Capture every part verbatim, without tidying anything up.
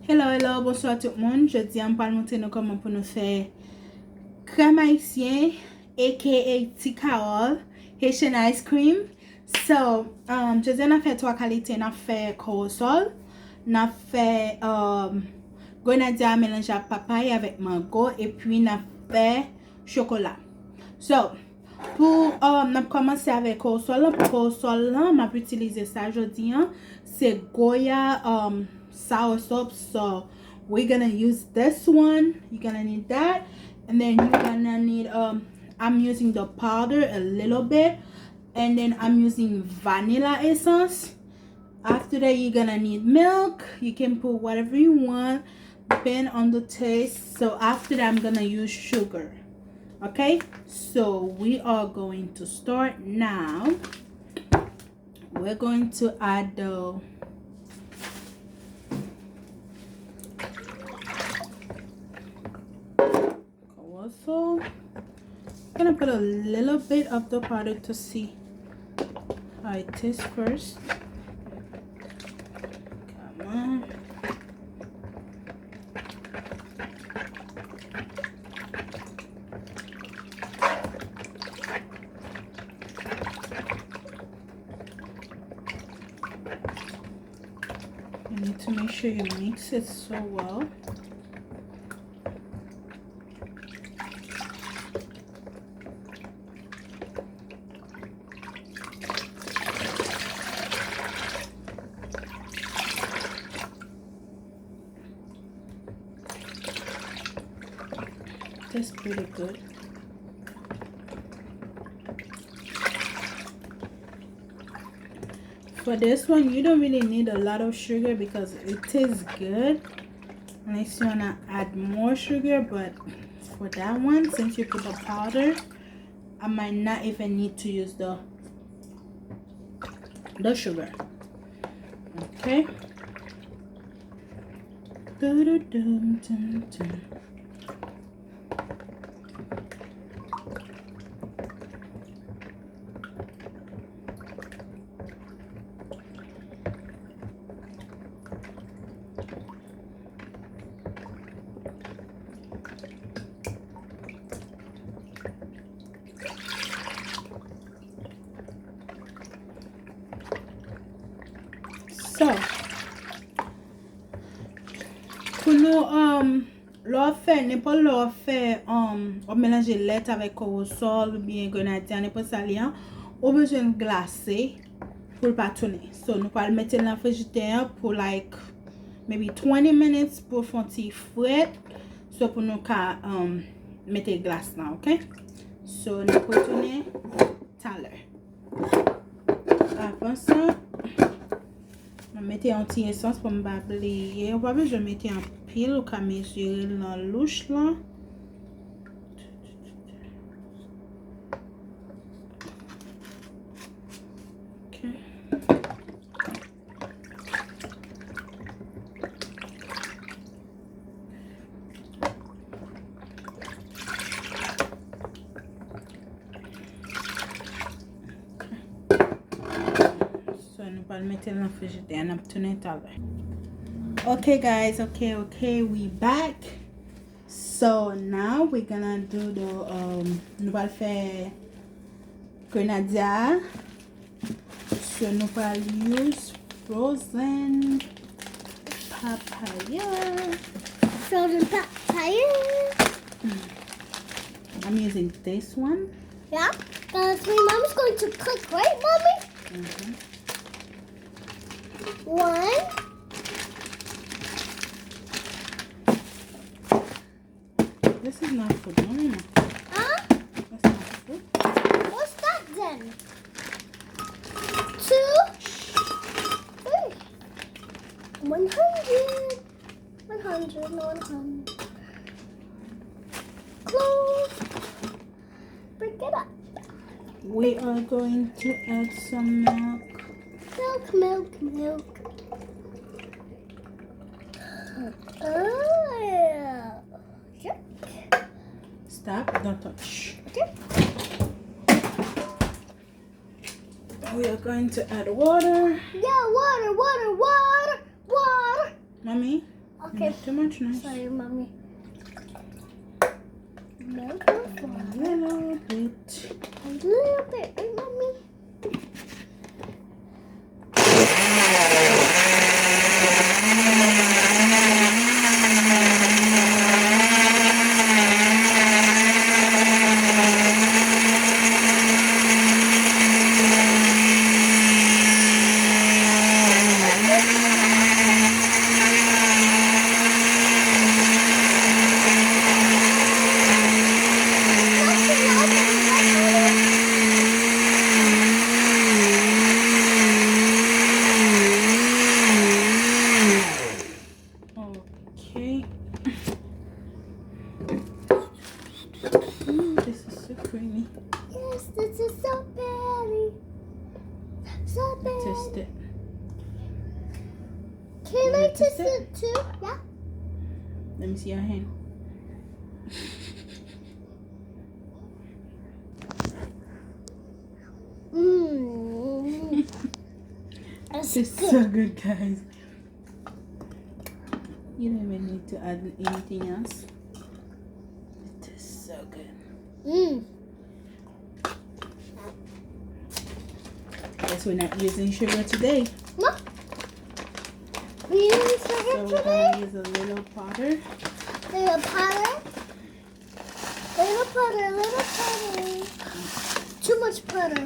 Hello, hello, bonswa tout moun. Jodi a, m pral montre nou kòman pou nou fè krèm ayisyen, A K A Ti Kawòl, Haitian ice cream. So, um, jodi a, n ap fè twa kalite. N ap fè kowosòl, n ap fè, um, grenadya melanje ak papay avèk mango, epi n ap fè chokola. So, pou, um, n ap kòmanse avèk kowosòl lan. Pou kowosòl lan, m ap itilize sa jodi a. Se Goya, um, soursop. So, we're gonna use this one. You're gonna need that. And then you're gonna need, um, I'm using the powder a little bit. And then I'm using vanilla essence. After that, you're gonna need milk. You can put whatever you want, depend on the taste. So after that, I'm gonna use sugar. Okay? So we are going to start now. We're going to add the Also, gonna put a little bit of the powder to see how it tastes first. Come on. You need to make sure you mix it so well. Tastes pretty good. For this one, you don't really need a lot of sugar because it tastes good. Unless you wanna add more sugar, but for that one, since you put the powder, I might not even need to use the the sugar. Okay. Doo-doo-dum-dum-dum. So, pou nou, um, lè w ap fè, nenpòt lè w ap fè, um, w ap melanje lèt avèk kowosòl oubyen grenadya, nenpòt sa li an, ou bezwen glase pou l pa tounen. So, nou pral mete l nan frijidè an pou, like, maybe twenty minutes pou l fè yon ti frèt. So, pou nou ka, um, mete glas lan, ok? So, n ap retounen talè. Avan sa, mwen mete yon ti esans pou m pa bliye. Ou pa bezwen mete anpil, ou ka mezire l nan louch lan. Ok. So, nou pral mete l nan frijidè, n ap tounen talè. Ok, guys, ok, ok, we back. So, now we gonna do the, um, nou pral fè grenadya. So, nou pral use frozen papaya. Frozen papaya. I'm using this one. Yeah, because my mom's going to cook, right, Mommy? Mm-hmm. One. This is not food, no, no, no. Huh? That's not food. What's that then? Two, three. One hundred. One hundred, no, one hundred. Close. Break it up. We are going to add some milk. Milk, milk, milk. Oh, yeah. Stop, don't touch. Okay. We are going to add water. Yeah, water, water, water, water. Mommy, Okay. Not too much, nice. Sorry, mommy. Make a little bit. A little bit, right, mommy? Okay. Mm, this is so creamy. Yes, this is so pretty. So pretty. Taste it. Can I taste it too? Yeah. Let me see your hand. Mm. It's so good, guys. You don't even need to add anything else. It tastes so good. Mm. Guess we're not using sugar today. No. We using sugar today? So we're gonna use a little powder. Little powder? Little powder, little powder. Too much powder.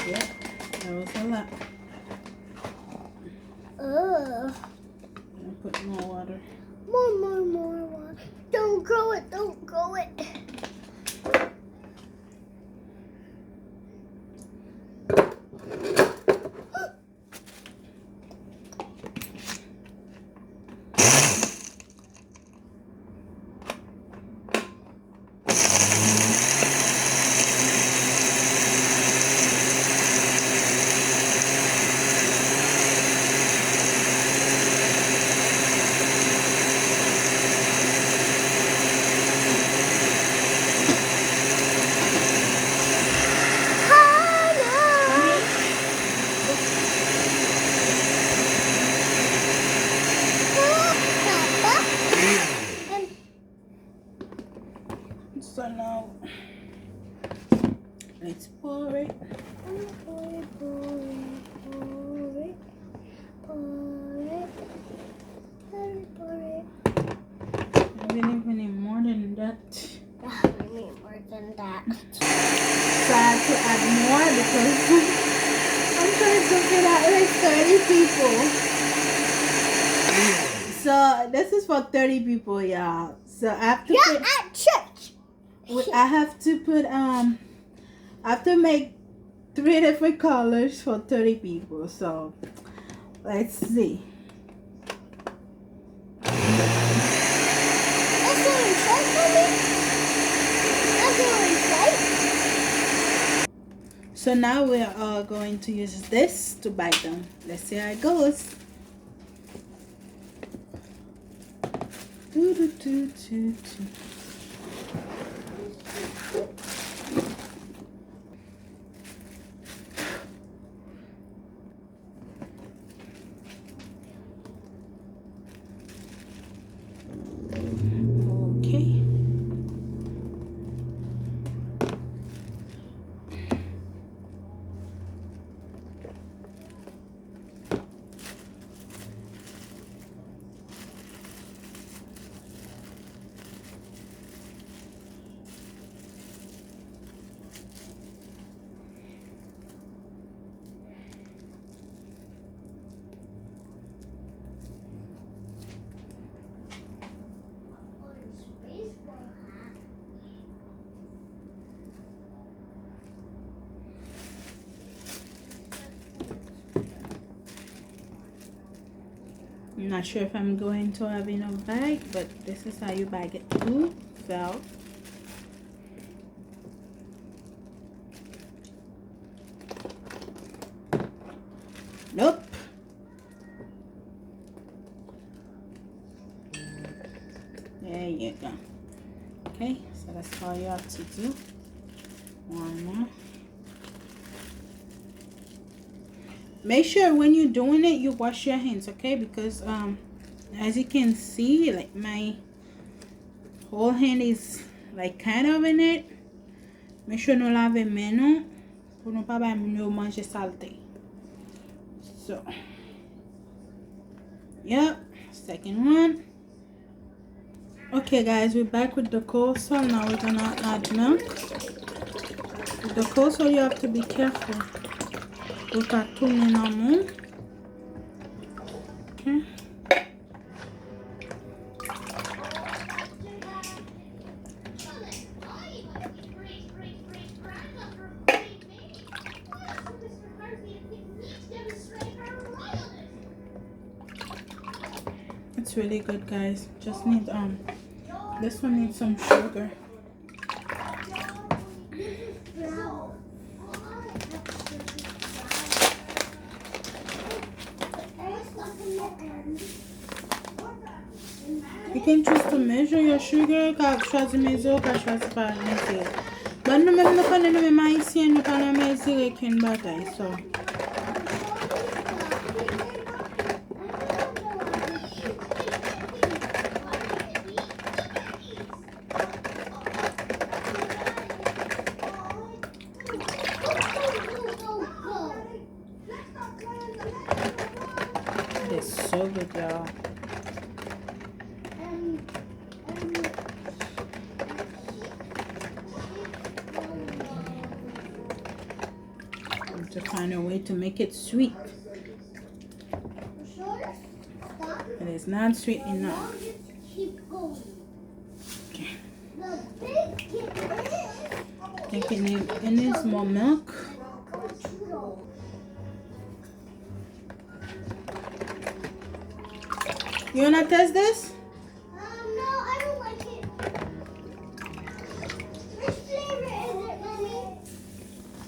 Yep, that was a lot. Ugh. I'll put more water. More, more, more water. Don't grow it, don't grow it. So now, let's pour it. Pour it, pour it, pour it, pour it. Pour it, pour it. I really, really more than that. Ah, we need more than that. So I have to add more because I'm trying to feed at least thirty people. So this is for thirty people, y'all. So I have to put, at church. We, I have to put, um, I have to make three different colors for thirty people. So let's see. That's what I'm trying for me. That's what I'm trying. So now we are going to use this to bite them. Let's see how it goes. Do, do, do, do, do. Okay. I'm not sure if I'm going to have enough bag, but this is how you bag it too. So, nope. There you go. Okay, so that's all you have to do. One more. Make sure when you're doing it, you wash your hands, okay? Because, um, As you can see, like, my whole hand is, like, kind of in it. Make sure nou lave men nou pou nou pa bay moun yo manje salte. So, yep, second one. Okay, guys, we're back with the cold salt. Now we're gonna add milk. With the cold salt, you have to be careful. Ou ka tounen nan men w. Okay. It's really good, guys. Just need, um, this one needs some sugar. You can choose to measure your sugar. Ou ka chwazi mezire, ou ka chwazi pa mezire. But nou menm, nou konnen nou menm Ayisyen, nou pa nan mezire kenn bagay, so. It's so good, y'all. Have to find a way to make it sweet. It is not sweet enough. Okay. Think it need, it needs more milk. You wanna taste this? Um, no, I don't like it. Which flavor is it, Mommy?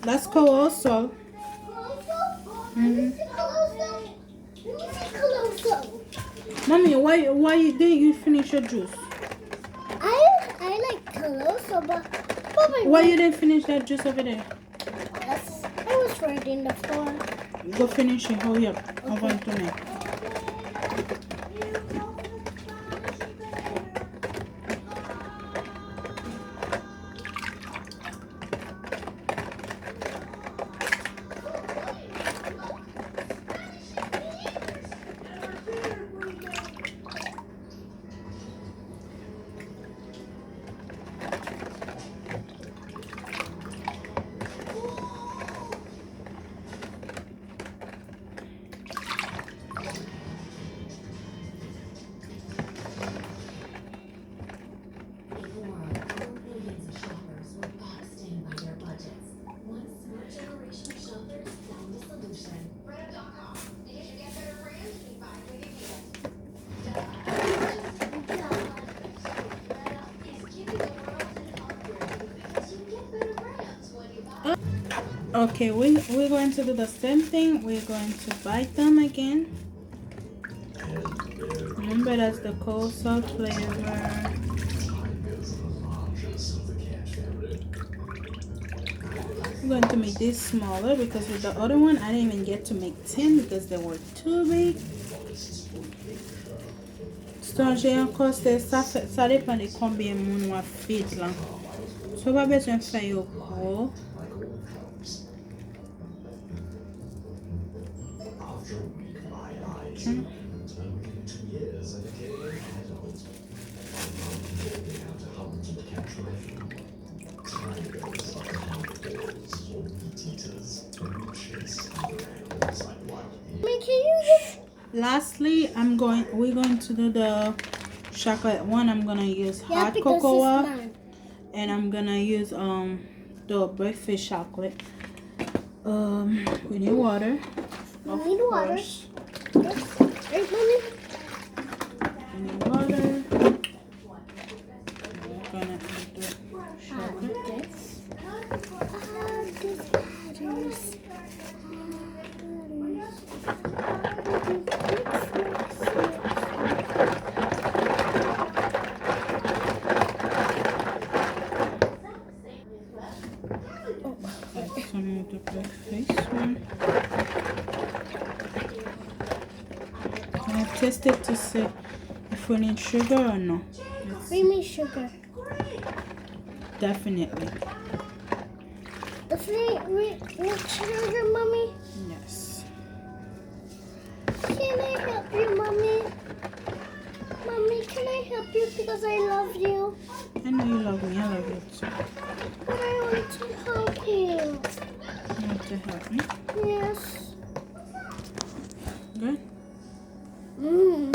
That's Colossal. Colossal? Mm-hmm. Is it Colossal? Mommy, why, why you, didn't you finish your juice? I, I like Colossal, but Papa, why you didn't finish that juice over there? That's, I was right in the floor. Go finish it, hurry up. Anvan l tounen. Okay, we, we're going to do the same thing. We're going to bite them again. Remember, that's the Colossal flavor. I'm going to make this smaller because with the other one, I didn't even get to make ten because they were too big. Sonje ankò, se, sa fè, sa depann de konbyen moun w ap feed lan. So, w pa bezwen fè yo gwo. Hmm. Mommy, can you just Lastly, I'm going, we're going to do the chocolate one. I'm gonna use hot cocoa, and I'm gonna use, um, the breakfast chocolate. Um, we need water. We need water. Of course. Right, Mommy? We need water. We're gonna add the chocolate. Add this. Add this powders. Add some of the breakfast one. I have tested to see We need sugar or no? We need sugar. Definitely. Definitely we need sugar, mommy. Yes. Can I help you, mommy? Mommy, can I help you because I love you? I know you love me. I love you too. But I want to help you. You want to help me? Yes. Good. Mm.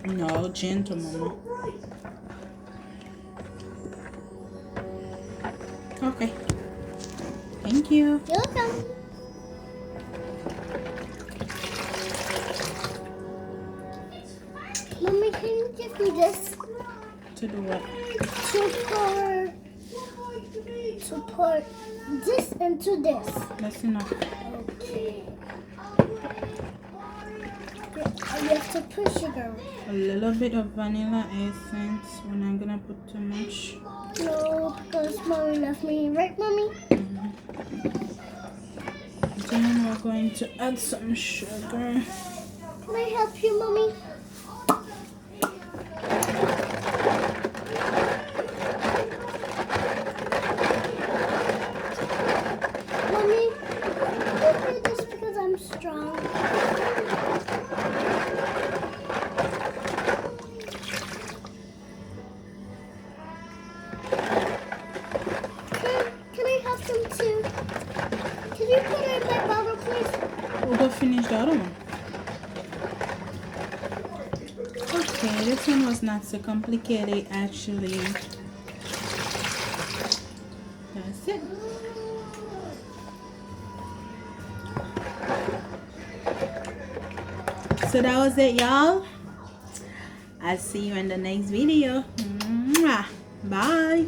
No, gentle, mama. Okay. Thank you. You're welcome. Mommy, can you give me this? To do what? To pour, to pour this into this. That's enough. Okay. You have to put sugar. A little bit of vanilla essence. We're not gonna put too much. No, because mommy left me. Right, mommy? Then we're going to add some sugar. Can I help you, mommy? Mommy, you do this because I'm strong. Can, can I have some too? Can you put it in my bottle, please? We'll go finish the other one. Okay, this one was not so complicated actually. That's it. So that was it, y'all. I'll see you in the next video. Mwah. Bye.